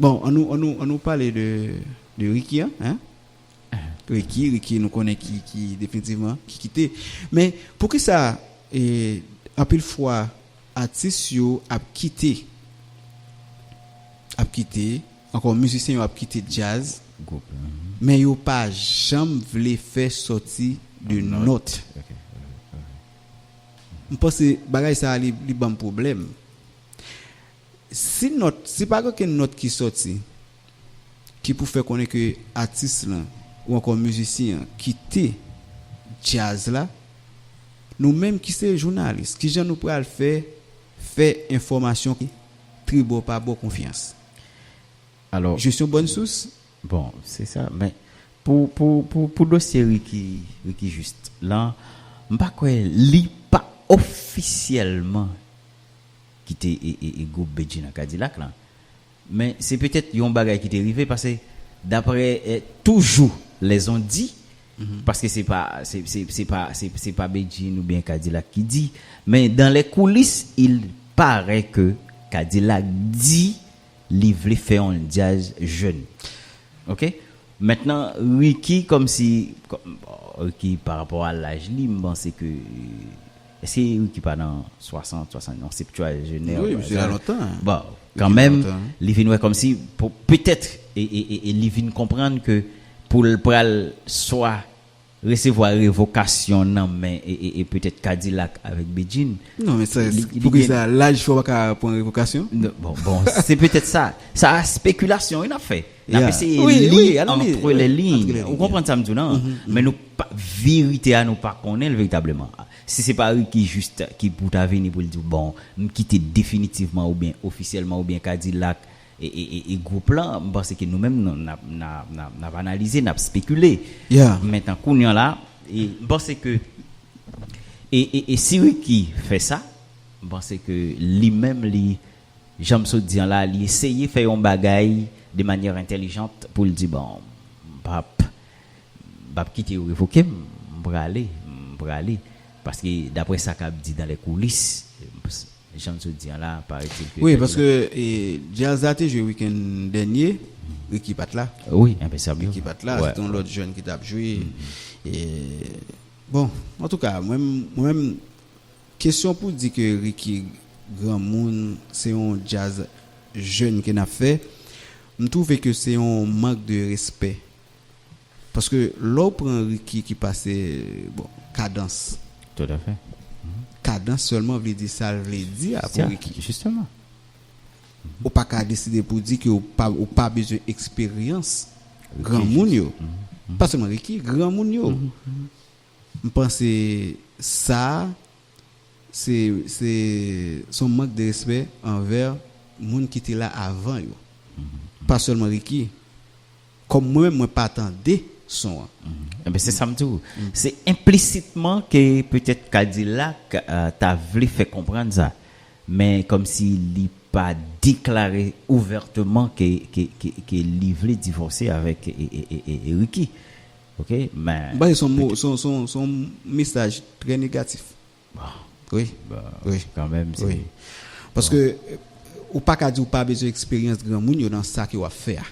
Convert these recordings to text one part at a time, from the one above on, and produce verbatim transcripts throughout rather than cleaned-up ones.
Bon, ann nou, ann nou, ann nou pale de, de Ricky, an, hein? Ricky, Ricky, nou konnen ki, ki definitivman, ki kite. Men, poukisa, e, anpil fwa, atis yo ap kite, ap kite, ankò mizisyen yo ap kite djaz, men yo pa janm vle fè sòti de nòt. M panse bagay sa a, li, li ban m pwoblèm. Si nòt, si pa gen okenn nòt ki sòti, ki pou fè konnen ke atis lan ou ankò mizisyen an kite djaz la, nou menm ki se jounalis, kijan nou pral fè, fè enfòmasyon ki tribò pa bò konfyans? Alò, Je suis une bonne source? Bon, se sa. Men, pou, pou, pou, pou dosye Ricky, Ricky Juste lan, m pa kwè li pa ofisyèlman kite e, e, e gwoup Bedjine Kadilak lan. Men se petèt yon bagay ki te rive, paske daprè, eh, toujours les on-dit, paske se pa, se, se, se pa, se, se pa Bedjine oubyen Kadilak ki di, men dans les coulisses, il paraît que Kadilak di li vle fè yon djaz jèn. Ok? Mentnan, Ricky, kòmsi, kòm, bon, Ricky, pa rapò a laj li, m panse ke, èske Ricky pa nan swasant, swasant, yon septuajenè? Wi, misye la lontan. Bon, kanmenm, li vin wè kòmsi, pou, petèt, e, e, e, e li vin konprann ke pou l pral swa resevwa revokasyon nan men e, e, e petèt Kadilak avèk Bedjine. Non, men sa, poukisa laj fè w pa ka pran revokasyon? Bon, bon, se petèt sa. Sa a spekilasyon wi n ap fè. N ap eseye li antre lè liy. Ou konprann sa m di w lan? Men nou pa, verite a nou pa konnen l veritableman. Si se pa Ricky Juste ki pou ta vini pou l di w, bon, m kite definitivman oubyen ofisyèlman oubyen Kadilak e, e, e, e gwoup lan, m panse ke nou menm, nou, n ap, n ap, n ap, n ap analize, n ap spekile. Men tan kounye a la, e, m panse ke, e, e, e si Ricky fè sa, m panse ke li menm, li, jan m sot di an la, li eseye fè yon bagay de manyè entèlijant pou l di, bon, m p ap, m p ap kite yo revoke m, m prale, m prale. Paske, daprè sa k ap di dans les coulisses, jan n sot di an la, paraît-il que... Wi, paske, e, djaz la te jwe wikenn dènye, Ricky pa t la. Wi, enpensab yo. Ricky pa t la, se te yon lòt jèn ki t ap jwe. E, bon, antouka, mwen, mwen menm, kesyon pou di ke Ricky granmoun, se yon djaz jèn ke n ap fè, m twouve ke se yon mank de respè. Paske lè w pran Ricky ki pase, bon, kadans. Toutafè. Kadans sèlman vle di sa l vle di a pou Ricky. Jisteman. Ou pa ka deside pou di ke ou pa, ou pa bezwen eksperyans granmoun yo. Pa sèlman Ricky, granmoun yo. M panse sa, se, se, se yon mank de respè anvè moun ki te la avan yo. Pa sèlman Ricky. Kòm mwen menm, mwen pa tande son an. Enben, se sa m di w. Se enplisitman ke petèt Kadilak, eh, ta vle fè konprann sa. Men kòmsi li pa deklare ouvèteman ke, ke, ke, ke li vle divòse avèk e, e, e, e, e Ricky. Ok? Men... M panse se yon mo, se yon, se yon, se yon mesaj trè negatif. Wi. Wi. Kanmenm, se... Wi. Paske, eh, ou pa ka di ou pa bezwen eksperyans granmoun yo nan sa ke w ap fè a.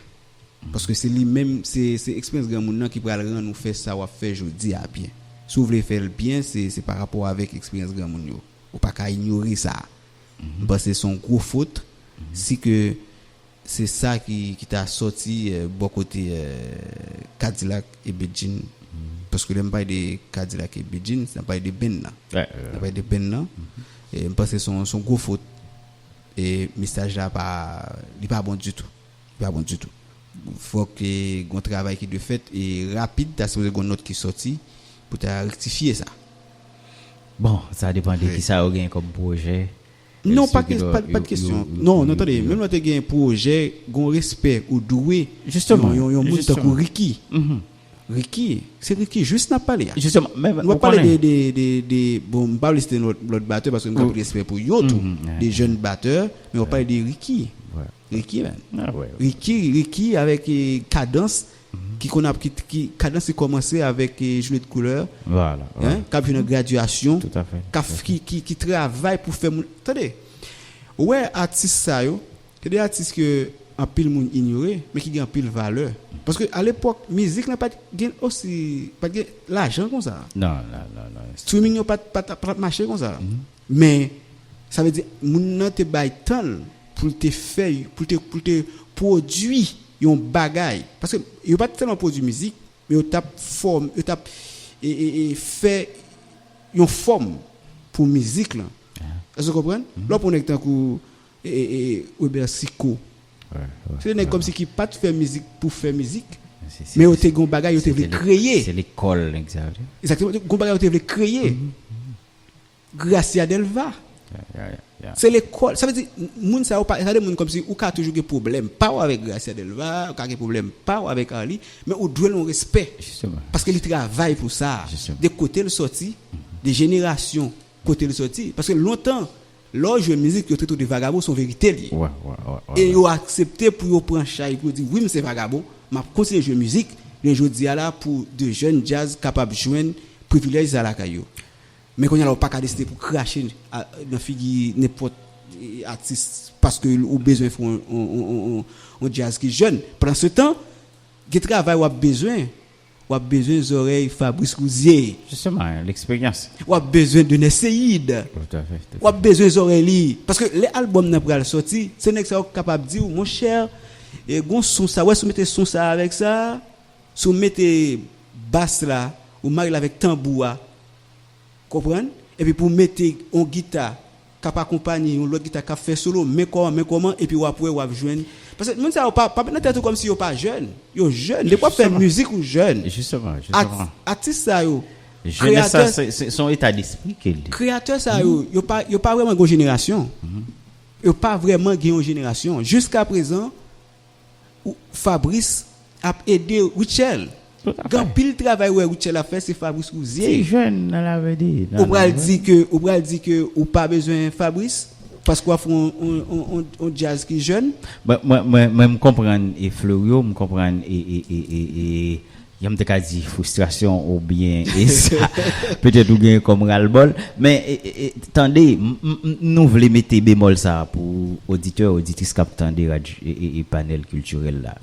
Paske se li menm, se, se eksperyans granmoun nan ki pral rann ou fè sa w ap fè jodi a byen. Si w vle fè l byen, se, se pa rapò avèk eksperyans granmoun yo. Ou pa ka inyore sa. M panse se yon gwo fot si ke se sa ki, ki ta sòti, eh, bò kote, eh, Kadilak e Bedjine. Paske lè m pale de Kadilak e Bedjine, se n ap pale de benn nan. N ap pale de benn nan. E m panse se yon, se yon gwo fot. E mesaj la pa, li pa bon ditou. Li pa bon ditou. Fòk, eh, gen yon travay ki dwe fèt e rapid, ta sipoze gen yon nòt ki sòti pou ta rektifye sa. Bon, sa depann de kisa yo gen kòm pwojè. Non, pa, pa, pa de kesyon. Non, non, tande, menm lè w te gen pwojè, gen yon respè ou dwe yon, yon, yon moun tankou Ricky. Ricky, se Ricky Juste n ap pale a. Jisteman, men nou ap pale de, de, de, de, bon, m pa vle site lòt, lòt batè paske m gen anpil respè pou yo tou. De jèn batè, men w ap pale de Ricky. Ricky, man. Ricky, Ricky avèk, eh, kadans ki konn ap, ki, ki, kadans ki kòmanse avèk, eh, Juliette Couleur. K ap jwe nan gradyasyon. K ap, ki, ki, ki travay pou fè moun. Tande, ou wè atis sa yo, se de atis ke anpil moun inyore, men ki gen anpil valè. Paske alepòk, mizik lan pa t gen osi, pa t gen lajan konsa. Non, non, non, non. Streaming yo pa t, pa t, pa t mache konsa. Men, sa vle di, moun nan te bay tan l pou l te fè, pou l te, pou l te pwodui yon bagay. Paske yo pa t sèlman pwodui mizik, men yo t ap fòm, yo t ap e, e, e, fè yon fòm pou mizik lan. Èske w konprann? Lè w pran nèg tankou e, e, e, Robert Sicot. Se nèg kòmsi ki pa t fè mizik pou fè mizik, men yo te gen yon bagay yo te vle kreye. Se lekòl, nèg sa yo te. Egzakteman, gen yon bagay yo te vle kreye. Gracia Delva. Se lekòl. Sa vle di, moun sa yo pa, sa de moun kòmsi ou ka toujou gen pwoblèm pa w avèk Gracia Delva, ou ka gen pwoblèm pa w avèk Arly, men ou dwe l yon respè. Paske li travay pou sa. De kote l sòti, de jenerasyon kote l sòti. Paske lontan, lè w jwe mizik, yo trete w de vagabon, se yon verite l ye. E yo aksepte pou yo pran chay, pou yo di, wi, m se vagabon, m ap kontinye jwe mizik. Men jodi a la, pou de jèn djaz kapab jwenn privilèj sa lakay yo. Men kounye a la, ou pa ka deside pou krache a, nan figi nenpòt e, atis paske ou bezwen fè yon, yon, yon, yon, yon djaz ki jèn. Pandan se tan, gen travay w ap bezwen. W ap bezwen zòrèy Fabrice Rouzier. Jisteman, leksperyans. W ap bezwen Dener Ceïde. Tout à fait, tout à W ap bezwen zòrèy li. Paske lè albòm nan pral sòti, se nèg sa yo k kapab di w, monchè, e gon son sa, wè, si w mete son sa avèk sa, si w mete bas la, ou mare l avèk tanbou a, konprann? Epi pou w mete yon gita k ap akonpanye yon lòt gita k ap fè solo, men kòman, men kòman, epi w ap wè, w ap jwenn. Paske moun sa yo pa, pa met nan tèt ou kòmsi yo pa jèn. Yo jèn. Depi w ap fè mizik, ou jèn. Jisteman, jisteman. Atis sa yo, Jenès sa, se se- se yon eta despri ke l ye. Kreyatè sa yo, yo pa, yo pa vrèman gen yon jenerasyon. Yo pa vrèman gen yon jenerasyon. Jiska prezan, ou- Fabrice ap ede Rutshelle. Gen anpil travay wè Rutshelle ap fè, se Fabrice Rouzier. Ti jèn nan lavèdi. Ou pral di ke, ou pral di ke ou pa bezwen Fabrice paske w ap fè yon, yon, yon, yon, yon djaz ki jèn. Mwen, mwen, mwen, mwen, m konprann e Fleuryo, m konprann e, e, e, e, e jan m te ka di fristrasyon oubyen e sa, petèt ou gen kòm ralbòl. Men, e, e, e, tande, m, m, m, nou vle mete bemòl sa pou oditè, oditris k ap tande radyo, e, e, e panèl kiltirèl la.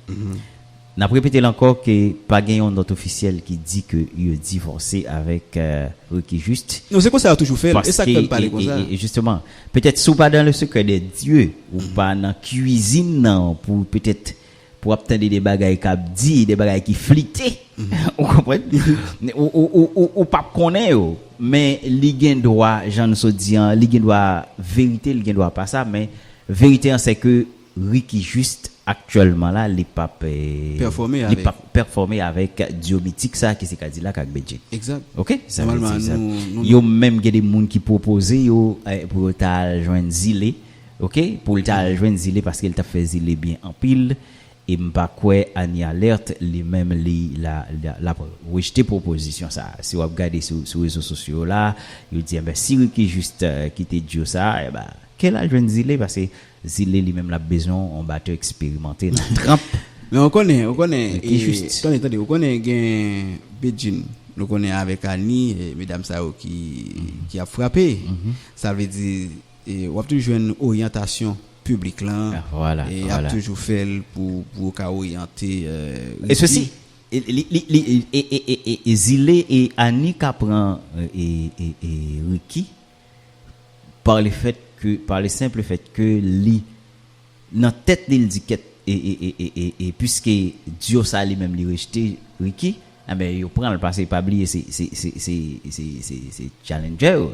N ap repete l ankò ke pa gen yon nòt ofisyèl ki di ke yo divòse avèk euh, Ricky Juste. Non, se konsa yo toujou fè l. E sa k fè m pale konsa. E, e, e jisteman, petèt si w pa dans le secret des dieux, ou pa nan kwizin nan pou petèt pou w ap tande de bagay k ap di, de bagay ki flite. Ou konprann? Ou, ou, ou, ou, ou p ap konnen yo. Men li gen dwa, jan n sot di an, li gen dwa verite, li gen dwa pa sa, men verite an se ke Ricky Juste aktyèlman la, li p ap, eh, Pèfòme li avèk. p ap pèfòme avèk Dio Mitik sa ki se Kadilak ak Bedjine. Egzat. Ok? Sa vle Nòmalman, di sa. Nou, nou, Yo menm gen de moun ki pwopoze yo eh, pou yo ta al jwenn Zile. Ok? Pou l ta al jwenn Zile paske l t ap fè Zile byen anpil. E m pa kwè Annie Alerte li menm li la, la, l ap rejte pwopozisyon sa. Si w ap gade sou, sou rezo sosyo yo la, yo di, enben, si Ricky Juste eh, kite Dio sa, enben, ke l al jwenn Zile, paske Zile li menm l ap bezwen yon batè eksperimante nan tranp. Men ou konnen, ou konnen, Ricky e, Juste. Tande, tande, ou konnen gen Bedjine, nou konnen avèk Annie, e, medam sa yo ki, ki ap frape. Sa vle di, e, w ap toujou jwenn oryantasyon piblik lan. Ah, voilà, E y voilà. ap toujou fè l pou, pou yo ka oryante. Euh, E sesi, e, li, li, li, e, e, e, e, e Zile e Annie ka pran e, e, e, e Ricky par le fait que, par le simple fait que li nan tèt li l di kèt e, e, e, e, e, e piske Dio sa li menm li rejte Ricky, enben yo pran l paske pa bliye se, se, se, se, se, se, se challenger yo.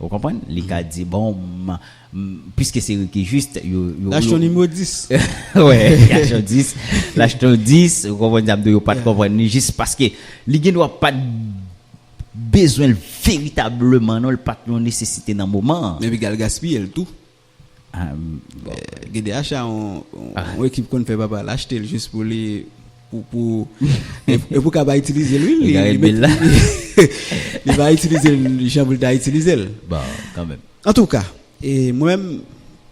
Ou konprann? Li ka di, bon, m, m, piske se Ricky Juste, yo, yo, L achte yo- yon nimewo dis. Wè, li achte yon dis. L achte yon dis, ou konprann sa m di w, yo pa t konprann li jis paske li gen dwa pa t bezwen l veritableman non, li pa t yon nesesite nan moman an. Men piga l gaspiye l tou. Ah, m- Gen de acha yon, yon ekip konn fè papa l achte l jis pou li pou, pou e, e pou ka pa itilize l wi. Li, Gade li, bil la. li pa itilize l jan pou l ta itilize l. Bon, kanmenm. Antouka, e mwen menm,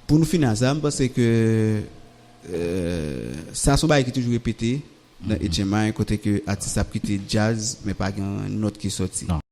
pou nou fini a sa, m panse ke euh, sa se yon bagay ki toujou repete nan H M I, kote ke atis ap kite djaz men pa gen nòt ki sòti. Non.